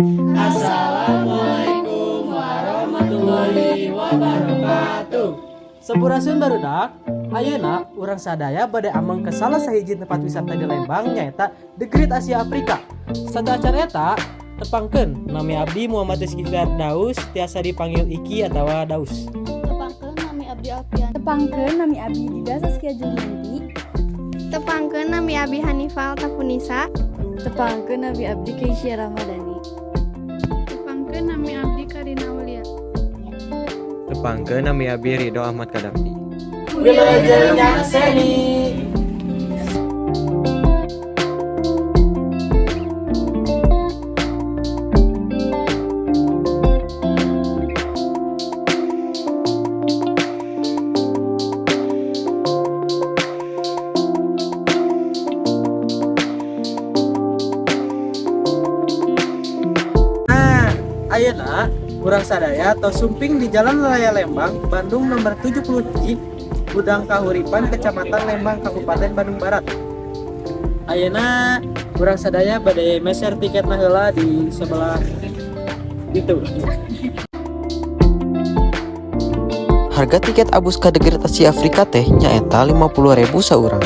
Assalamualaikum warahmatullahi wabarakatuh. Sampurasun, barudak. Ayeuna urang sadaya bade ameng ke salah sahiji tempat wisata di Lembang, nyaeta The Great Asia Afrika. Sateuacan eta, tepangkeun, nami abdi Muhammad Rizky Firdaus, tiasa dipanggil Iki atau Daus. Tepangkeun, nami abdi Alfian. Tepangkeun, nami abdi Dida Saskia Julianti. Tepangkeun, nami abdi Hanifal Tapunisa. Tepangkeun, nami abdi Keisha Ramadhani. Tepangkeun, nami abdi Karina Aulia. Tepangkeun, nami abdi Ridho Ahmad Kadapi. Wilujeng nyakseni. Nah, ayeuna urang sadaya tos sumping di Jalan Raya Lembang, Bandung nomor 70, Gudang Kahuripan, Kecamatan Lembang, Kabupaten Bandung Barat. Ayeuna urang sadaya bade meser tiket heula di sebelah itu. Harga tiket abus ka The Great Asia Afrika teh nyaeta 50.000 saurang.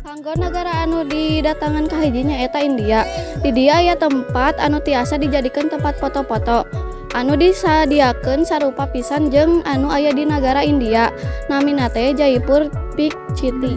Kanggo negara anu didatangan kahiji nyaeta India. Di dieu aya tempat anu tiasa dijadikeun tempat foto-foto. Anu disadiakeun sarupa pisan jeung anu aya di nagara India. Namina teh Jaipur Pink City.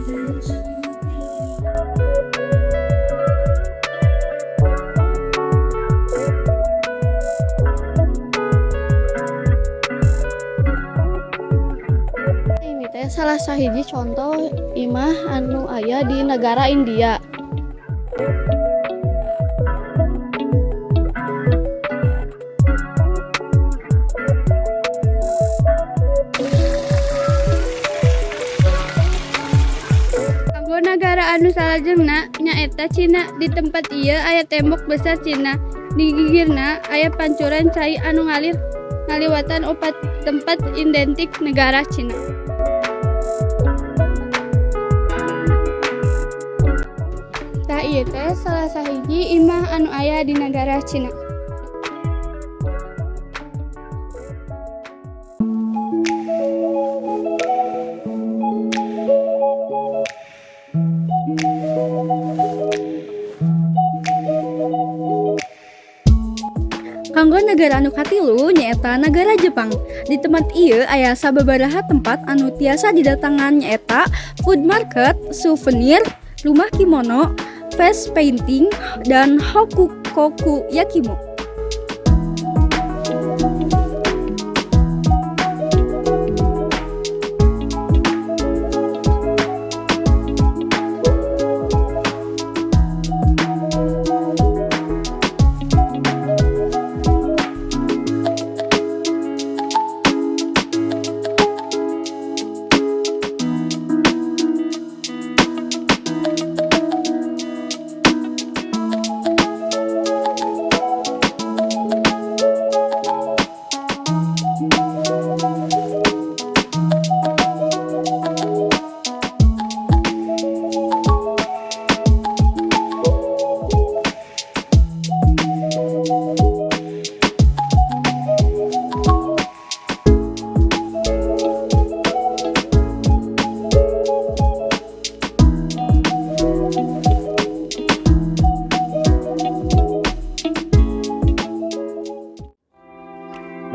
Ini teh salah sahiji contoh imah anu aya di negara India. Kanggo nagara anu salajengna nyaeta Cina. Di tempat ieu aya tembok besar Cina. Di gigirna aya pancuran cai anu ngalir ngaliwatan opat tempat identik negara Cina. Tah, ieu teh salah sahiji imah anu aya di nagara Cina. Kanggo negara anu katilu nyaeta nagara Jepang. Di tempat ieu aya sababaraha tempat anu tiasa didatangan, nyaeta food market, souvenir, rumah kimono, face painting, dan Hokukoku Yakimo.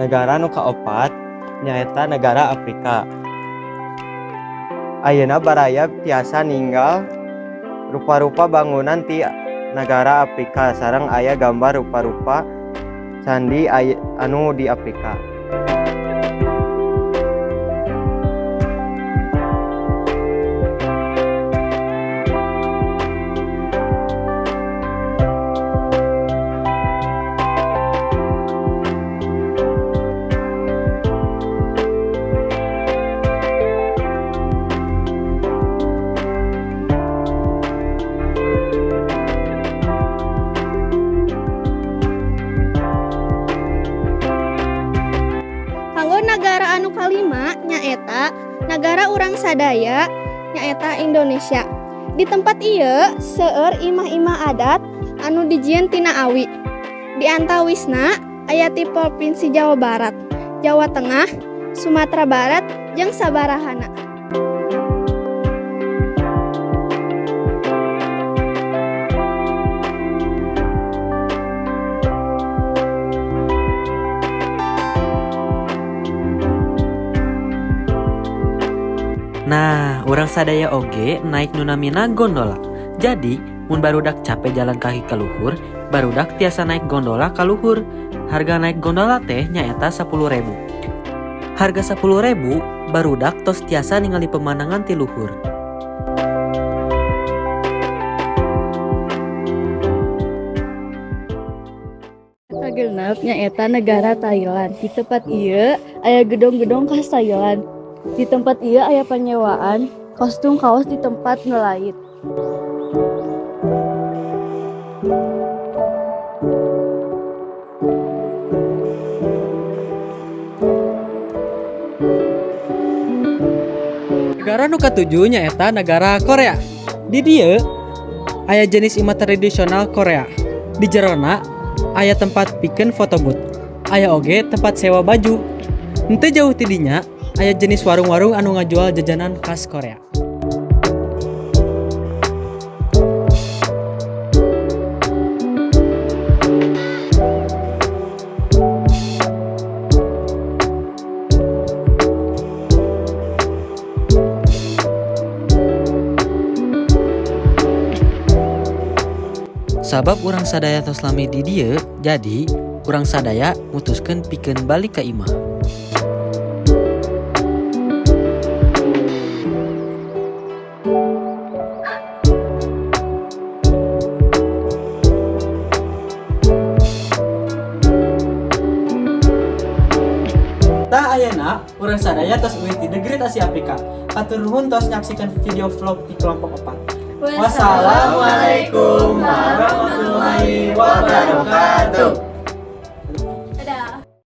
Negara nu kaopat nyaeta negara Afrika. Ayeuna baraya tiasa ninggal rupa-rupa bangunan ti negara Afrika sareng aya gambar rupa-rupa candi anu di Afrika. Kanggo nagara anu kalima nyaeta nagara urang sadaya, nyaeta Indonesia. Di tempat ieu seueur imah-imah adat anu dijieun tina awi. Di antawisna aya ti Provinsi Jawa Barat, Jawa Tengah, Sumatera Barat, jeung sabarahana. Nah, urang sadaya oge naik nu namina gondola. Jadi, mun barudak capek jalan kaki ka luhur, barudak tiasa naik gondola ka luhur. Harga naik gondola teh nyaeta 10.000. Harga 10.000, barudak tos tiasa ningali pemandangan ti luhur. Kagenep nyaeta negara Thailand. Di tempat ieu aya gedong-gedong khas Thailand. Di tempat ieu aya penyewaan kostum kaos di tempat ngelait. Negara nu katujuh nyaeta negara Korea. Di dieu aya jenis imah tradisional Korea. Di jerona aya tempat pikeun foto booth. Aya oge tempat sewa baju. Henteu jauh ti dinya aya jenis warung-warung anu ngajual jajanan khas Korea. Sabab urang sadaya tos lami di dieu, jadi urang sadaya mutuskeun pikeun balik ka imah. Tah, ayeuna urang sadaya tos uih ti The Great Asia Afrika. Hatur nuhun tos nyaksikan video vlog di kelompok 4. Wassalamualaikum warahmatullahi wabarakatuh.